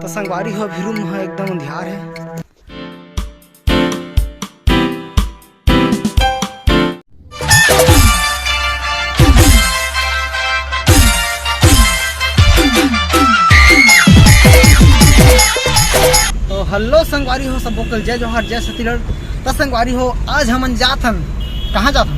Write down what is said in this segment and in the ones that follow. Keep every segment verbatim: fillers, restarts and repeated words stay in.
संगवारी हो, अभी रूम ह एकदम अंधियार हे। तो हेलो संगवारी हो, सबो के जय जोहार, जय छत्तीसगढ़। त संगवारी हो, आज हमन जात हन, कहाँ जात हन?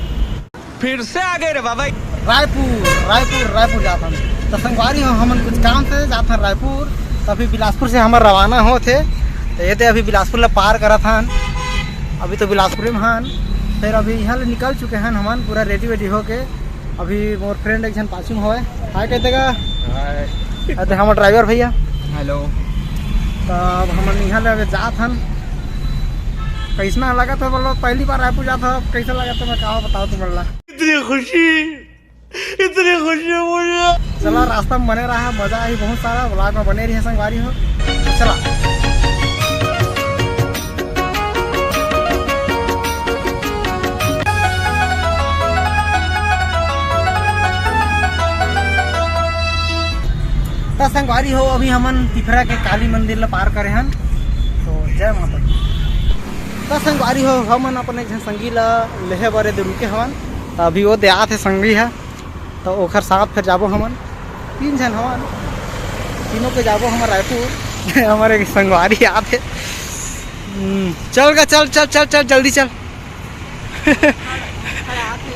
फिर से आ गए रे बाबा। रायपुर, रायपुर, रायपुर जात हन। त संगवारी हो, हमन कुछ काम से जात हन रायपुर, त अभी बिलासपुर से हमर रवाना होत हे। त ये दे अभी बिलासपुर ला पार करत हन, अभी तो बिलासपुर में हन, फिर अभी यहाँ ले निकल चुके हन हमन पूरा रेडी वेडी होके। अभी मोर फ्रेंड एक झन पाछू में हवय, हाय कह देगा। हाय। अरे हमर ड्राइवर भैया। हेलो। त अब हमन यहाँ ले अभी जात हन। कैसना लगत हे बोलो, पहली बार रायपुर जात हव, कैसा लगत हे, मैं का बताओ तुम ला। इतनी खुशी, इतनी खुशी मुझे। चला, रास्ता में बने रहा, मजा आई बहुत सारा, vlog में बने रहिए संगवारी हो। चला। त संगवारी हो, अभी हमन पिपरा के काली मंदिर ला पार करे हन। तो जय माता दी। त संगवारी हो, हमन अपन एक झन संगी ला लेहे बर एदे रुके हवन। त अभी वो दे आत हे संगी ह, त ओखर साथ फिर जाबो हमन। तीन झन हवन, तीनों के जाबो हमन रायपुर। हमर एक संगवारी आत हे। हम्म, चल गा, चल, चल, चल, चल, जल्दी चल।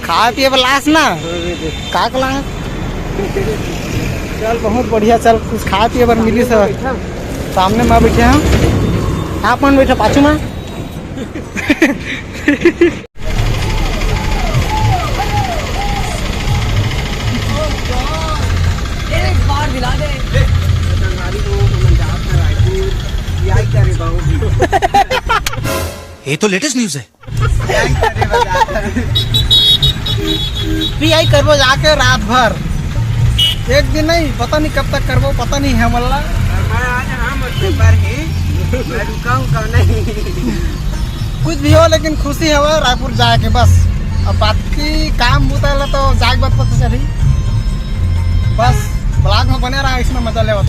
खाए पिए बर लास ना? का का लाए? चल, बहुत बढ़िया, चल, कुछ खाए पिए बर मिली सब। सामने में बैठे हम, आप मन बैठे पाछू में। एक बार दिला दे। ये तो लेटेस्ट न्यूज है। पीआई करबो जाके रात भर, एक दिन नहीं, पता नहीं कब तक करबो, पता नहीं है मल्ला। मैं आज हाँ मत पेपर ही, मैं रुका हूँ कब नहीं। कुछ भी हो, लेकिन खुशी हवे रायपुर जाए के बस। अब बाकी काम बूता ला तो जाए के बाद पता चली। बस vlog में बने रहा, इसमें मजा लेवा।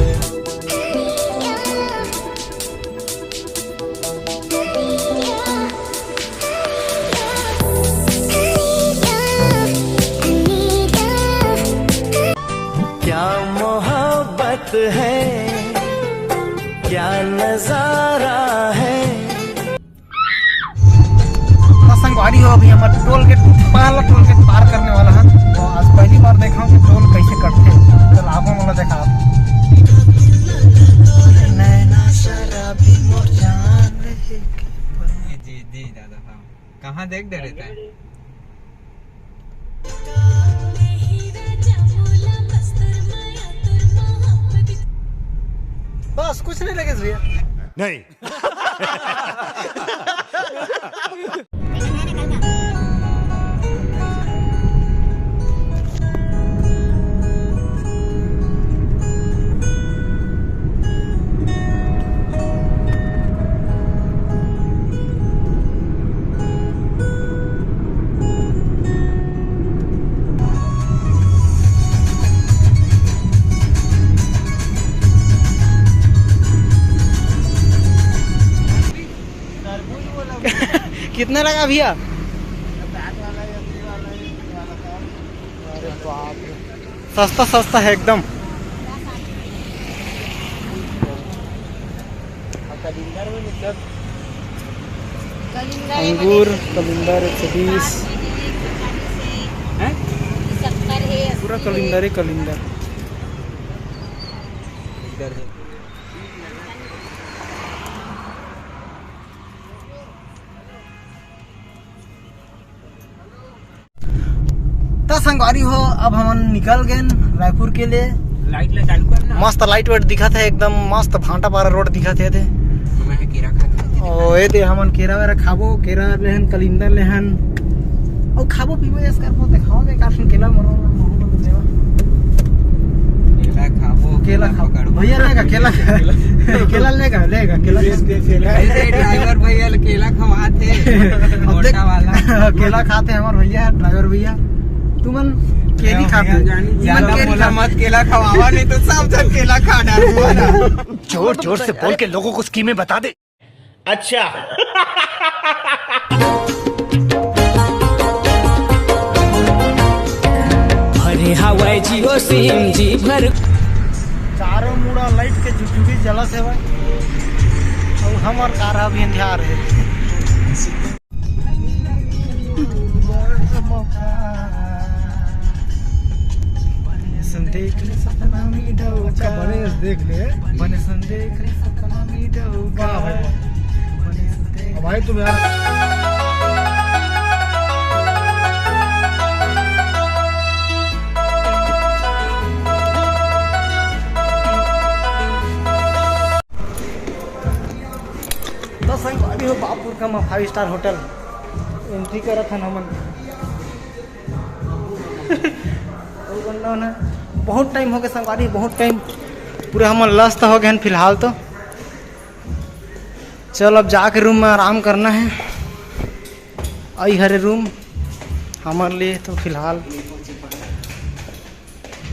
क्या मोहब्बत है, क्या नजारा है। त संगवारी हो, अभी हमर टोल गेट, पहला टोल गेट पार करने वाला है। तो आज पहली बार देखा हूँ कि टोल कैसे कटते हैं। चल, आप मन ला देखा। नैना शराबी मोर जान रे। जी, जी, दादा, हाँ। कहाँ देख दे रहे थे? बस, कुछ नहीं लगे भैया। नहीं। कितना लगा भैया? अरे बाप रे, सस्ता सस्ता है एकदम। कलिंदर में मतलब कलिंदर है, अंगूर, मतलब कलिंदर एक सौ बीस। हैं? सत्तर है, पूरा अस्सी है। कलिंदर है, कलिंदर। इधर है। त संगवारी हो, अब हमन निकल गए रायपुर के लिए। लाइट ला चालू करना। मस्त लाइट वाइट दिखत है, एकदम मस्त भाटापारा रोड दिखत है। एदे मैं केरा खात हूँ। ओ, एदे हमन केरा वेरा खाबो, केरा लेहन, कलिंदर लेहन। अउ खाबो पीबो, यस करबो, देखाओगे का सुन केला मरो। केला खाबो, केला केला खाबो। पकड़बो। भैया लेगा केला? केला लेगा, लेगा केला। अरे, ड्राइवर भैया ल केला खवात हे। अब देख, मोटा वाला। केला खात हे हमर भैया, ड्राइवर भैया। तुमन केली खा। ज्यादा बोला मत, केला खवावा, नहीं तो सब जन केला खा डालबो ना। जोर जोर से बोल के लोगों को स्कीमें बता दे। अच्छा। भरे हवय जियो सिम जी भर। चारों मुड़ा लाइट के झुकझुकी जलत हवय। अउ हमर कार अभी अंधियार हे। बने सन देख ले सपना में डौका। बने सन देख ले। बने सन देख ले सपना में डौका। वाह भाई। बने सन देख अब भाई तुम यार। तो संगवारी हो, बापुरकमा five star hotel entry करत हन हमन। अउ बनना होना, बहुत टाइम हो गया संगवारी, बहुत टाइम। पूरा हमन लस्त हो गए हैं फिलहाल तो। चल, अब जाके रूम में आराम करना है। आई हरे रूम हमारे लिए तो फिलहाल।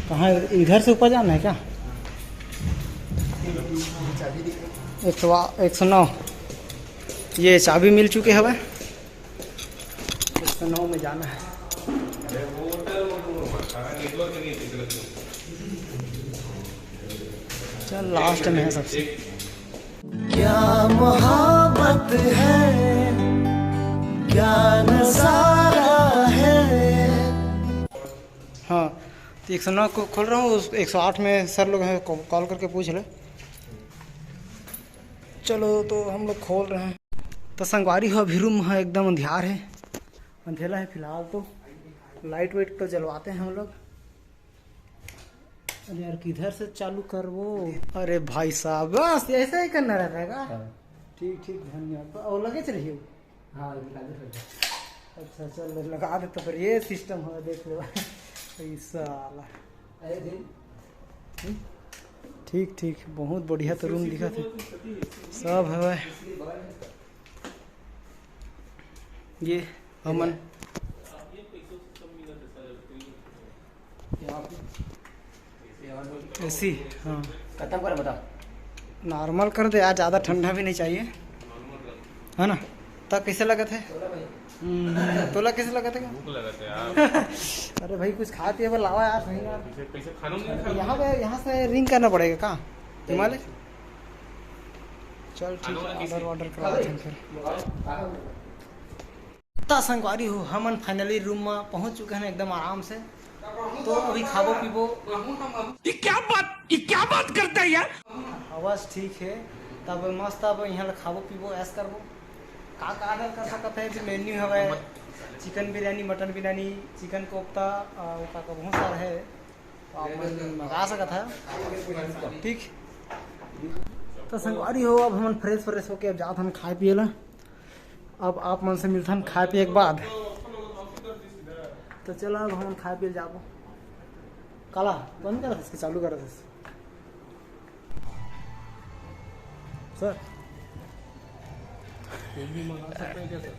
कहाँ, इधर से ऊपर जाना है क्या? एक सौ, एक सौ नौ। ये चाबी मिल चुके हवे। एक सौ नौ में जाना है। चल, लास्ट में है सबसे। क्या मोहब्बत है, क्या नजारा है। हाँ, तो एक सौ नौ को खोल रहा हूँ, उस एक सौ आठ में सर लोग हैं, कॉ-, कॉल करके पूछ ले। चलो, तो हम लोग खोल रहे हैं। तो संगवारी हो, अभी रूम है एकदम अंधियार है, अंधेला है फिलहाल तो। लाइट वाइट तो जलवाते हैं हम लोग। अरे यार, किधर से चालू करबो? अरे भाई साहब, बस ऐसा ही करना रहता है का? हाँ। ठीक, ठीक, धन्यवाद। तो और लगे चलिए। हाँ, लगे चलिए। अच्छा, चल, लगा दे तो फिर, ये सिस्टम है, देख लो। ई साला। अरे जी। ठीक, ठीक, बहुत बढ़िया तो रूम दिखा थे, सब है। ये हमन एसी, हाँ। खत्म कर, बता। नॉर्मल कर दे यार, ज़्यादा ठंडा भी नहीं चाहिए, है ना? त कैसे लगत है? हम्म, तोला कैसे लगत है? भूख लगत है यार। अरे भाई, कुछ खाए पिए बर लावा यार, सही यार। कैसे, कैसे खाना नहीं खा? यहाँ पे, यहाँ से रिंग करना पड़ेगा का? हिमालय? चल, ठीक है, ऑर्डर, ऑर्डर करवा देते हैं फिर। त संगवारी हो, हमन फाइनली रूम में पहुंच चुके हैं एकदम आराम से। तो अभी खाबो पीबो। ये क्या बात, ये क्या बात करता है यार? आवाज ठीक है, तब मस्त अब यहाँ ले खाबो पीबो, ऐश करबो। का का ऑर्डर कर सकत है? जो मेन्यू हवे, chicken biryani, mutton biryani, chicken kofta, आ, वो का का बहुत सारा है, तो आप मन मंगा सकत है। ठीक, तो संगवारी हो, अब हमन फ्रेश फ्रेश होके अब जात हन खाए पिए ला। अब आप मन से मिलथन खाए पिए के बाद। तो चलो, अब हमन खाए पिए जाबो। काला, बंद कर इसके, चालू कर दे। सर। कुछ भी मंगा सकते हैं क्या सर?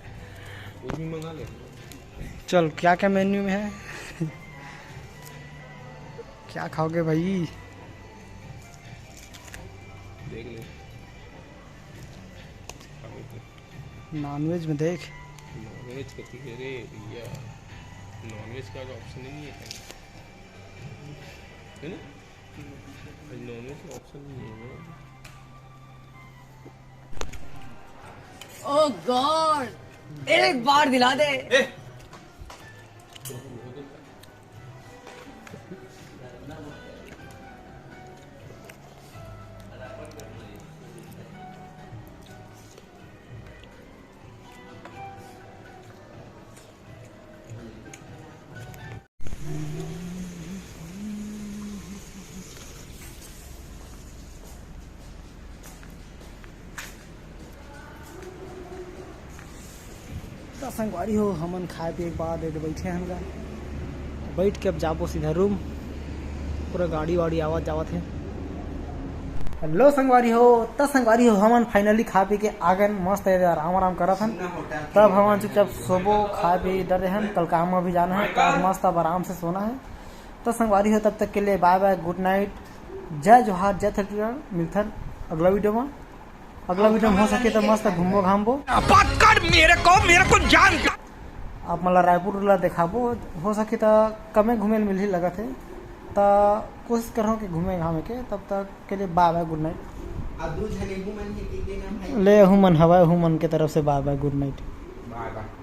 कुछ भी मंगा ले। चल, क्या क्या मेन्यू में है? क्या खाओगे भाई? देख ले। नॉनवेज में देख। नॉनवेज कथी है रे भैया? नॉनवेज का ऑप्शन ही नहीं है, है ना? नॉनवेज का ऑप्शन नहीं है। Oh God, एक बार दिला दे। ए! त संगवारी हो, हमन खाए पिए के बाद एदे बइठे हन गा। बइठ के अब जाबो सीधा रूम। पूरा गाड़ी वाड़ी आवत जावत हे। हेलो संगवारी हो, त संगवारी हो, हमन फाइनली खा पी के आ गए, मस्त एदे आराम आराम करत हन। तब हमन चुपचाप सोबो, खाए पिए डरे हन, कल काम में भी जाना है, त आज मस्त अब आराम से सोना है। तो संगवारी हो, तब तक के लिए bye bye, good night, जय जोहार, जय छत्तीसगढ़। मिलथन अगला वीडियो में। अगला वीडियो में हो सके तो मस्त घूमबो घामबो। पकड़ मेरे को, मेरे को जान। आप मन ला रायपुर ला देखाबो, हो सके तो कमे घूमे ल मिलही लगत हे, तो कोशिश करहूँ कि घूमे घामे के। तब तक के लिए bye bye, good night। अब दू झन एहू मन हे, एक दिन हम भाई ले, अहू मन हवय, अहू मन के तरफ से bye bye, good night। बाय बाय।